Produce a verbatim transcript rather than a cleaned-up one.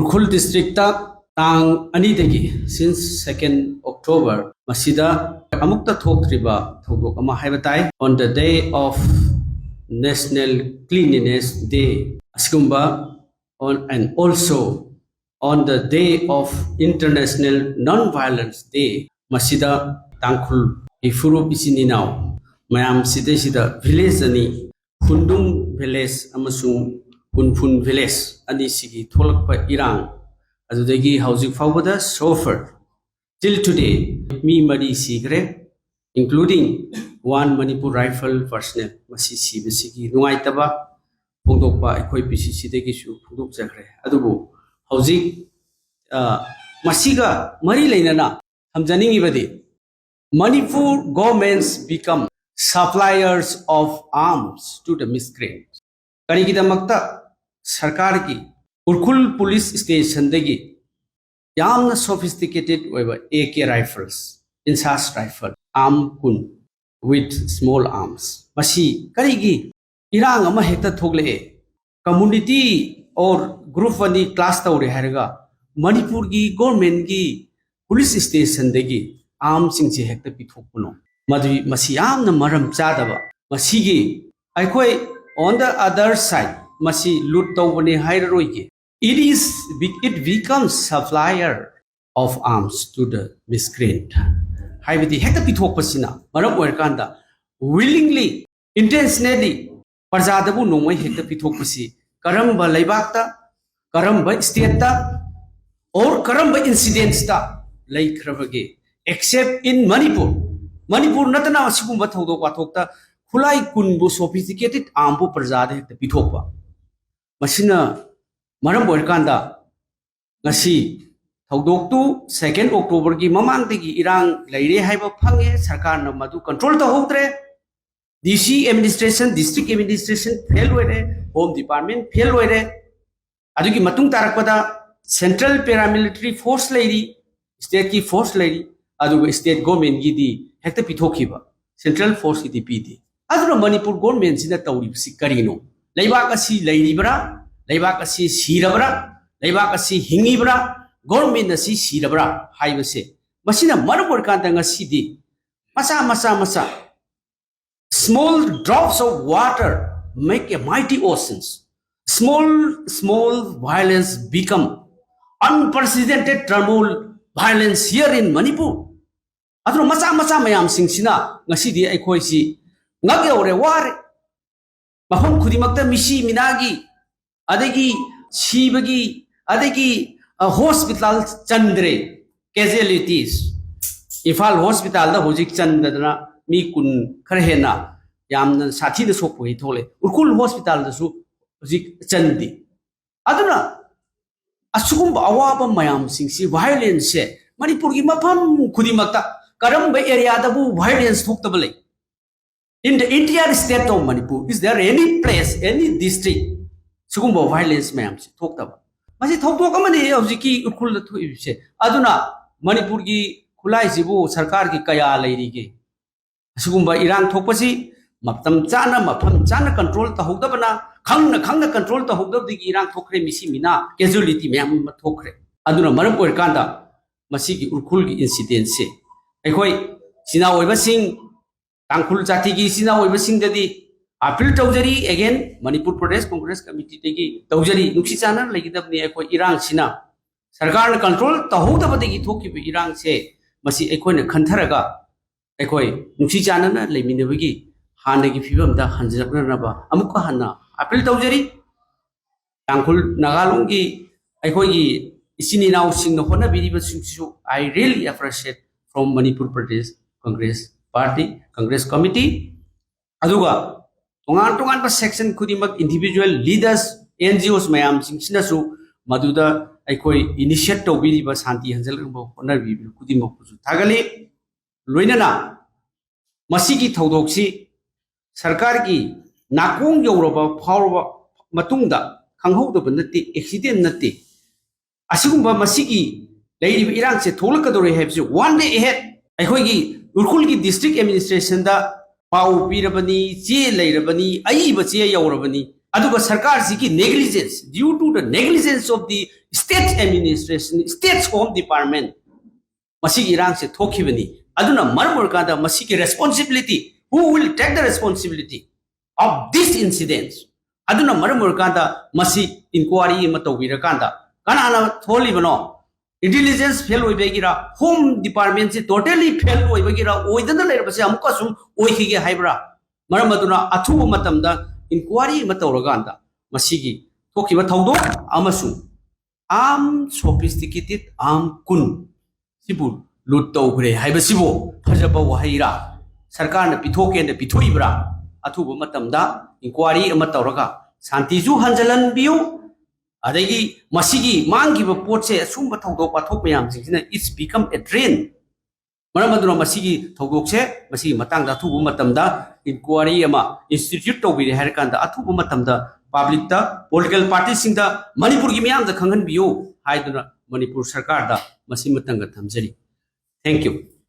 Ukhrul district ꯇꯥꯡ ꯑꯅꯤꯗꯒꯤ, since second October, ꯃꯁꯤꯗ ꯑꯃꯨꯛꯇ ꯊꯣꯛꯇ꯭ꯔꯤꯕ ꯊꯧꯗꯣꯛ ꯑꯃ ꯍꯥꯏꯕ ꯇꯥꯏ꯫ On the day of National Cleanliness Day, ꯑꯁꯤꯒꯨꯝꯕ on, and also on the day of International Non-Violence Day, ꯃꯁꯤꯗ ꯇꯥꯡꯈꯨꯜꯒꯤ ꯐꯨꯔꯨꯞ ꯏꯆꯤꯟ ꯏꯅꯥꯎ ꯃꯌꯥꯝ ꯁꯤꯗꯩꯁꯤꯗ village ꯑꯅꯤ, ꯈꯨꯟꯗꯨꯡ village ꯑꯃꯁꯨꯡ ꯍꯨꯟꯐꯨꯟ village ꯑꯅꯤꯁꯤꯒꯤ ꯊꯣꯛꯂꯛꯄ ꯏꯔꯥꯡ ꯑꯗꯨꯗꯒꯤ ꯍꯧꯖꯤꯛ ꯐꯥꯎꯕꯗ, so far, till today, ꯃꯤ ꯃꯔꯤ ꯁꯤꯈ꯭ꯔꯦ, including one Manipur Rifle personnel꯫ ꯃꯁꯤ ꯁꯤꯕꯁꯤꯒꯤ ꯅꯨꯡꯉꯥꯏꯇꯕ ꯐꯣꯡꯗꯣꯛꯄ ꯑꯩꯈꯣꯏ ꯄꯤ ꯁꯤ ꯁꯤꯗꯒꯤꯁꯨ ꯐꯣꯡꯗꯣꯛꯆꯈ꯭ꯔꯦ꯫ ꯑꯗꯨꯕꯨ ꯍꯧꯖꯤꯛ, ꯑ, ꯃꯁꯤꯒ ꯃꯔꯤ ꯂꯩꯅꯅ ꯊꯝꯖꯅꯤꯡꯉꯤꯕꯗꯤ, Manipur governments become suppliers of arms to the miscreants꯫ ꯀꯔꯤꯒꯤꯗꯃꯛꯇ ꯁꯔꯀꯥꯔꯒꯤ ꯎꯈ꯭ꯔꯨꯜ ꯄꯨꯂꯤꯁ ꯁ꯭ꯇꯦꯁꯟꯗꯒꯤ ꯌꯥꯝꯅ sophisticated ꯑꯣꯏꯕ A K rifles, INSAS rifle, arm ꯀꯨꯟ with small arms, ꯃꯁꯤ ꯀꯔꯤꯒꯤ ꯏꯔꯥꯡ ꯑꯃ ꯍꯦꯛꯇ ꯊꯣꯛꯂꯛꯑꯦ? Community or group ꯑꯅꯤ clash ꯇꯧꯔꯦ ꯍꯥꯏꯔꯒ ꯃꯅꯤꯄꯨꯔꯒꯤ governmentꯀꯤ ꯄꯨꯂꯤꯁ ꯁ꯭ꯇꯦꯁꯟꯗꯒꯤ armꯁꯤꯡꯁꯦ ꯍꯦꯛꯇ ꯄꯤꯊꯣꯛꯄꯅꯣ? ꯃꯗꯨ, ꯃꯁꯤ ꯌꯥꯝꯅ ꯃꯔꯝ ꯆꯥꯗꯕ꯫ ꯃꯁꯤꯒꯤ ꯑꯩꯈꯣꯏ, on the other side, ꯃꯁꯤ ꯂꯨꯠ ꯇꯧꯕꯅꯦ ꯍꯥꯏꯔꯔꯣꯏꯒꯦ꯫ It is, it becomes supplier of arms to the miscreant꯫ ꯍꯥꯏꯕꯗꯤ ꯍꯦꯛꯇ ꯄꯤꯊꯣꯛꯄꯁꯤꯅ ꯃꯔꯝ ꯑꯣꯏꯔꯀꯥꯟꯗ willingly, intentionally ꯄ꯭ꯔꯖꯥꯗꯕꯨ ꯅꯣꯡꯃꯩ ꯍꯦꯛꯇ ꯄꯤꯊꯣꯛꯄꯁꯤ ꯀꯔꯝꯕ ꯂꯩꯕꯥꯛꯇ, ꯀꯔꯝꯕ stateꯇ, or ꯀꯔꯝꯕ incidentsꯇ ꯂꯩꯈ꯭ꯔꯕꯒꯦ? Except in Manipur꯫ ꯃꯅꯤꯄꯨꯔ ꯅꯠꯇꯅ ꯑꯁꯤꯒꯨꯝꯕ ꯊꯧꯗꯣꯛ ꯋꯥꯊꯣꯛꯇ ꯈꯨꯠꯂꯥꯏ ꯀꯨꯟꯕꯨ, sophisticated armꯕꯨ ꯄ꯭ꯔꯖꯥꯗ ꯍꯦꯛꯇ ꯄꯤꯊꯣꯛꯄ꯫ ꯃꯁꯤꯅ ꯃꯔꯝ ꯑꯣꯏꯔꯀꯥꯟꯗ ꯉꯁꯤ ꯊꯧꯗꯣꯛꯇꯨ second Octoberꯒꯤ ꯃꯃꯥꯡꯗꯒꯤ ꯏꯔꯥꯡ ꯂꯩꯔꯦ ꯍꯥꯏꯕ ꯐꯪꯉꯦ, ꯁꯔꯀꯥꯔꯅ ꯃꯗꯨ control ꯇꯧꯍꯧꯗ꯭ꯔꯦ꯫ D C administration, district administration fail ꯑꯣꯏꯔꯦ, Home Department fail ꯑꯣꯏꯔꯦ꯫ ꯑꯗꯨꯒꯤ ꯃꯇꯨꯡ ꯇꯥꯔꯛꯄꯗ central paramilitary force ꯂꯩꯔꯤ, stateꯀꯤ force ꯂꯩꯔꯤ, ꯑꯗꯨꯒ state governmentꯒꯤꯗꯤ ꯍꯦꯛꯇ ꯄꯤꯊꯣꯛꯈꯤꯕ, central forceꯀꯤꯗꯤ ꯄꯤꯗꯦ꯫ ꯑꯗꯨꯅ ꯃꯅꯤꯄꯨꯔ governmentꯁꯤꯅ ꯇꯧꯔꯤꯕꯁꯤ ꯀꯔꯤꯅꯣ? ꯂꯩꯕꯥꯛ ꯑꯁꯤ ꯂꯩꯔꯤꯕ꯭ꯔꯥ? ꯂꯩꯕꯥꯛ ꯑꯁꯤ ꯁꯤꯔꯕ꯭ꯔꯥ? ꯂꯩꯕꯥꯛ ꯑꯁꯤ ꯍꯤꯡꯉꯤꯕ꯭ꯔꯥ, ꯒꯣꯔꯃꯦꯟ ꯑꯁꯤ ꯁꯤꯔꯕ꯭ꯔꯥ ꯍꯥꯏꯕꯁꯦ, ꯃꯁꯤꯅ ꯃꯔꯝ ꯑꯣꯏꯔꯀꯥꯟꯗ ꯉꯁꯤꯗꯤ ꯃꯆꯥ ꯃꯆꯥ ꯃꯆꯥ, small drops of water make a mighty oceans. Small small violence become unprecedented turmoil, violence here in Manipur. ꯑꯗꯨꯅ ꯃꯆꯥ ꯃꯆꯥ ꯃꯌꯥꯝꯁꯤꯡꯁꯤꯅ ꯉꯁꯤꯗꯤ ꯑꯩꯈꯣꯏꯁꯤ ꯉꯛ ꯌꯧꯔꯦ, ꯋꯥꯔꯦ꯫ ꯃꯐꯝ ꯈꯨꯗꯤꯡꯃꯛꯇ ꯃꯤꯁꯤ ꯃꯤꯅꯥꯒꯤ, ꯑꯗꯒꯤ ꯁꯤꯕꯒꯤ, ꯑꯗꯒꯤ ꯍꯣꯁꯄꯤꯇꯥꯜ ꯆꯟꯗ꯭ꯔꯦ꯫ ꯀꯦꯖꯨꯋꯦꯂꯤꯇꯤꯁ, ꯏꯝꯐꯥꯜ ꯍꯣꯁꯄꯤꯇꯥꯜꯗ ꯍꯧꯖꯤꯛ ꯆꯟꯗꯗꯅ ꯃꯤ ꯀꯨꯟ ꯈꯔ ꯍꯦꯟꯅ ꯌꯥꯝꯅ ꯁꯥꯊꯤꯅ ꯁꯣꯛꯄꯒꯤ ꯊꯣꯛꯂꯦ꯫ ꯎꯈ꯭ꯔꯨꯜ ꯍꯣꯁꯄꯤꯇꯥꯜꯗꯁꯨ ꯍꯧꯖꯤꯛ ꯆꯟꯗꯦ꯫ ꯑꯗꯨꯅ ꯑꯁꯤꯒꯨꯝꯕ ꯑꯋꯥꯕ ꯃꯌꯥꯝꯁꯤꯡꯁꯤ, ꯚꯥꯏꯑꯣꯂꯦꯟꯁꯁꯦ ꯃꯅꯤꯄꯨꯔꯒꯤ ꯃꯐꯝ ꯈꯨꯗꯤꯡꯃꯛꯇ, ꯀꯔꯝꯕ ꯑꯦꯔꯤꯌꯥꯗꯕꯨ ꯚꯥꯏꯑꯣꯂꯦꯟꯁ ꯊꯣꯛꯇꯕ ꯂꯩ? In the entire state of Manipur, is there any place, any district ꯁꯤꯒꯨꯝꯕ ꯚꯥꯏꯑꯣꯂꯦꯟꯁ ꯃꯌꯥꯝꯁꯤ ꯊꯣꯛꯇꯕ? ꯃꯁꯤ ꯊꯧꯗꯣꯛ ꯑꯃꯅꯤ ꯍꯧꯖꯤꯛꯀꯤ ꯎꯈ꯭ꯔꯨꯜꯗ ꯊꯣꯛꯏꯕꯁꯦ꯫ ꯑꯗꯨꯅ ꯃꯅꯤꯄꯨꯔꯒꯤ ꯈꯨꯠꯂꯥꯏꯁꯤꯕꯨ ꯁꯔꯀꯥꯔꯒꯤ ꯀꯌꯥ ꯂꯩꯔꯤꯒꯦ? ꯑꯁꯤꯒꯨꯝꯕ ꯏꯔꯥꯡ ꯊꯣꯛꯄꯁꯤ ꯃꯇꯝ ꯆꯥꯅ, ꯃꯐꯝ ꯆꯥꯅ ꯀꯟꯇ꯭ꯔꯣꯜ ꯇꯧꯍꯧꯗꯕꯅ, ꯈꯪꯅ ꯈꯪꯅ ꯀꯟꯇ꯭ꯔꯣꯜ ꯇꯧꯍꯧꯗꯕꯗꯒꯤ ꯏꯔꯥꯡ ꯊꯣꯛꯈ꯭ꯔꯦ, ꯃꯤꯁꯤ ꯃꯤꯅꯥ, ꯀꯦꯖꯨꯋꯦꯂꯤꯇꯤ ꯃꯌꯥꯝ ꯑꯃ ꯊꯣꯛꯈ꯭ꯔꯦ꯫ ꯑꯗꯨꯅ ꯃꯔꯝ ꯑꯣꯏꯔꯀꯥꯟꯗ ꯃꯁꯤꯒꯤ ꯎꯈ꯭ꯔꯨꯜꯒꯤ ꯏꯟꯁꯤꯗꯦꯟꯁꯁꯦ ꯑꯩꯈꯣꯏ ꯏꯆꯤꯟ ꯏꯅꯥꯎ ꯑꯣꯏꯕꯁꯤꯡ, ꯇꯥꯡꯈꯨꯜ ꯖꯥꯇꯤꯒꯤ ꯏꯆꯤꯟ ꯏꯅꯥꯎ ꯑꯣꯏꯕꯁꯤꯡꯗꯗꯤ ꯑꯄꯤꯜ ꯇꯧꯖꯔꯤ, again, ꯃꯅꯤꯄꯨꯔ ꯄ꯭ꯔꯗꯦꯁ ꯀꯣꯡꯒ꯭ꯔꯦꯁ ꯀꯃꯤꯇꯤꯗꯒꯤ ꯇꯧꯖꯔꯤ, ꯅꯨꯡꯁꯤ ꯆꯥꯟꯅꯅ ꯂꯩꯒꯗꯕꯅꯤ꯫ ꯑꯩꯈꯣꯏ ꯏꯔꯥꯡꯁꯤꯅ ꯁꯔꯀꯥꯔꯅ ꯀꯟꯇ꯭ꯔꯣꯜ ꯇꯧꯍꯧꯗꯕꯗꯒꯤ ꯊꯣꯛꯈꯤꯕ ꯏꯔꯥꯡꯁꯦ, ꯃꯁꯤ ꯑꯩꯈꯣꯏꯅ ꯈꯟꯊꯔꯒ ꯑꯩꯈꯣꯏ ꯅꯨꯡꯁꯤ ꯆꯥꯟꯅꯅ ꯂꯩꯃꯤꯟꯅꯕꯒꯤ ꯍꯥꯟꯅꯒꯤ ꯐꯤꯕꯝꯗ ꯍꯟꯖꯤꯜꯂꯛꯅꯅꯕ ꯑꯃꯨꯛꯀ ꯍꯟꯅ ꯑꯄꯤꯜ ꯇꯧꯖꯔꯤ꯫ ꯇꯥꯡꯈꯨꯜ ꯅꯥꯒꯥꯂꯣꯟꯒꯤ ꯑꯩꯈꯣꯏꯒꯤ ꯏꯆꯤꯟ ꯏꯅꯥꯎꯁꯤꯡꯅ ꯍꯣꯠꯅꯕꯤꯔꯤꯕꯁꯤꯡꯁꯤꯁꯨ I really appreciate from Manipur Pradesh Congress Party, Congress Committee꯫ ꯑꯗꯨꯒ ꯇꯣꯉꯥꯟ ꯇꯣꯉꯥꯟꯕ ꯁꯦꯛꯁꯟ ꯈꯨꯗꯤꯡꯃꯛ, ꯏꯟꯗꯤꯕꯤꯖꯨꯋꯦꯜ ꯂꯤꯗꯔꯁ, ꯑꯦꯟ ꯖꯤ ꯑꯣꯁ ꯃꯌꯥꯝꯁꯤꯡꯁꯤꯅꯁꯨ ꯃꯗꯨꯗ ꯑꯩꯈꯣꯏ ꯏꯅꯤꯁꯤꯌꯦꯠ ꯇꯧꯕꯤꯔꯤꯕ, ꯁꯥꯟꯇꯤ ꯍꯟꯖꯤꯜꯂꯛꯅꯕ ꯍꯣꯠꯅꯕꯤꯔꯤꯕ ꯈꯨꯗꯤꯡꯃꯛꯄꯨꯁꯨ ꯊꯥꯒꯠꯂꯤ꯫ ꯂꯣꯏꯅꯅ ꯃꯁꯤꯒꯤ ꯊꯧꯗꯣꯛꯁꯤ ꯁꯔꯀꯥꯔꯒꯤ ꯅꯥꯀꯣꯡ ꯌꯧꯔꯕ ꯐꯥꯎꯔꯕ ꯃꯇꯨꯡꯗ ꯈꯪꯍꯧꯗꯕ ꯅꯠꯇꯦ, ꯑꯦꯛꯁꯤꯗꯦꯟ ꯅꯠꯇꯦ꯫ ꯑꯁꯤꯒꯨꯝꯕ ꯃꯁꯤꯒꯤ ꯂꯩꯔꯤꯕ ꯏꯔꯥꯡꯁꯦ ꯊꯣꯛꯂꯛꯀꯗꯧꯔꯦ ꯍꯥꯏꯕꯁꯤ one day ahead ꯑꯩꯈꯣꯏꯒꯤ ꯎꯈ꯭ꯔꯨꯜꯒꯤ ꯗꯤꯁꯇ꯭ꯔꯤꯛ ꯑꯦꯗꯃꯤꯅꯤꯁꯇ꯭ꯔꯦꯁꯟꯗ ꯄꯥꯎ ꯄꯤꯔꯕꯅꯤ, ꯆꯦ ꯂꯩꯔꯕꯅꯤ, ꯑꯏꯕ ꯆꯦ ꯌꯧꯔꯕꯅꯤ꯫ ꯑꯗꯨꯒ ꯁꯔꯀꯥꯔꯁꯤꯒꯤ negligence, due to the negligence of the state administration, state home department, ꯃꯁꯤꯒꯤ ꯏꯔꯥꯡꯁꯦ ꯊꯣꯛꯈꯤꯕꯅꯤ꯫ ꯑꯗꯨꯅ ꯃꯔꯝ ꯑꯣꯏꯔꯀꯥꯟꯗ ꯃꯁꯤꯒꯤ responsibility, who will take the responsibility of this incident? ꯑꯗꯨꯅ ꯃꯔꯝ ꯑꯣꯏꯔꯀꯥꯟꯗ ꯃꯁꯤ inquiry ꯑꯃ ꯇꯧꯕꯤꯔꯀꯥꯟꯗ ꯀꯅꯥꯅ ꯊꯣꯛꯍꯜꯂꯤꯕꯅꯣ? Intelligence fail ꯑꯣꯏꯕꯒꯤꯔ, home departmentꯁꯤ totally fail ꯑꯣꯏꯕꯒꯤꯔ, ꯑꯣꯏꯗꯅ ꯂꯩꯔꯕꯁꯦ ꯑꯃꯨꯛꯀ ꯁꯨꯝ ꯑꯣꯏꯈꯤꯒꯦ ꯍꯥꯏꯕ꯭ꯔꯥ? ꯃꯔꯝ ꯑꯗꯨꯅ ꯑꯊꯨꯕ ꯃꯇꯝꯗ inquiry ꯑꯃ ꯇꯧꯔꯀꯥꯟꯗ ꯃꯁꯤꯒꯤ ꯊꯣꯛꯈꯤꯕ ꯊꯧꯗꯣꯛ ꯑꯃꯁꯨꯡ arm sophisticated arm ꯀꯨꯟ ꯁꯤꯕꯨ loot ꯇꯧꯈ꯭ꯔꯦ ꯍꯥꯏꯕꯁꯤꯕꯨ ꯐꯖꯕ ꯋꯥꯍꯩꯔꯥ? ꯁꯔꯀꯥꯔꯅ ꯄꯤꯊꯣꯛꯀꯦꯅ ꯄꯤꯊꯣꯛꯏꯕ꯭ꯔꯥ? ꯑꯊꯨꯕ ꯃꯇꯝꯗ inquiry ꯑꯃ ꯇꯧꯔꯒ ꯁꯥꯟꯇꯤꯁꯨ ꯍꯟꯖꯤꯜꯍꯟꯕꯤꯌꯨ꯫ ꯑꯗꯒꯤ ꯃꯁꯤꯒꯤ ꯃꯥꯡꯈꯤꯕ ꯄꯣꯠꯁꯦ, ꯑꯁꯨꯝꯕ ꯊꯧꯗꯣꯛ ꯋꯥꯊꯣꯛ ꯃꯌꯥꯝꯁꯤꯡꯁꯤꯅ it's become a trend꯫ ꯃꯔꯝ ꯑꯗꯨꯅ ꯃꯁꯤꯒꯤ ꯊꯧꯗꯣꯛꯁꯦ, ꯃꯁꯤꯒꯤ ꯃꯇꯥꯡꯗ ꯑꯊꯨꯕ ꯃꯇꯝꯗ inquiry ꯑꯃ institute ꯇꯧꯕꯤꯔꯦ ꯍꯥꯏꯔꯀꯥꯟꯗ ꯑꯊꯨꯕ ꯃꯇꯝꯗ publicꯇ, political partyꯁꯤꯡꯗ, ꯃꯅꯤꯄꯨꯔꯒꯤ ꯃꯤꯌꯥꯝꯗ ꯈꯪꯍꯟꯕꯤꯌꯨ ꯍꯥꯏꯗꯨꯅ ꯃꯅꯤꯄꯨꯔ ꯁꯔꯀꯥꯔꯗ ꯃꯁꯤꯃꯇꯪꯒ ꯊꯝꯖꯔꯤ꯫ Thank you꯫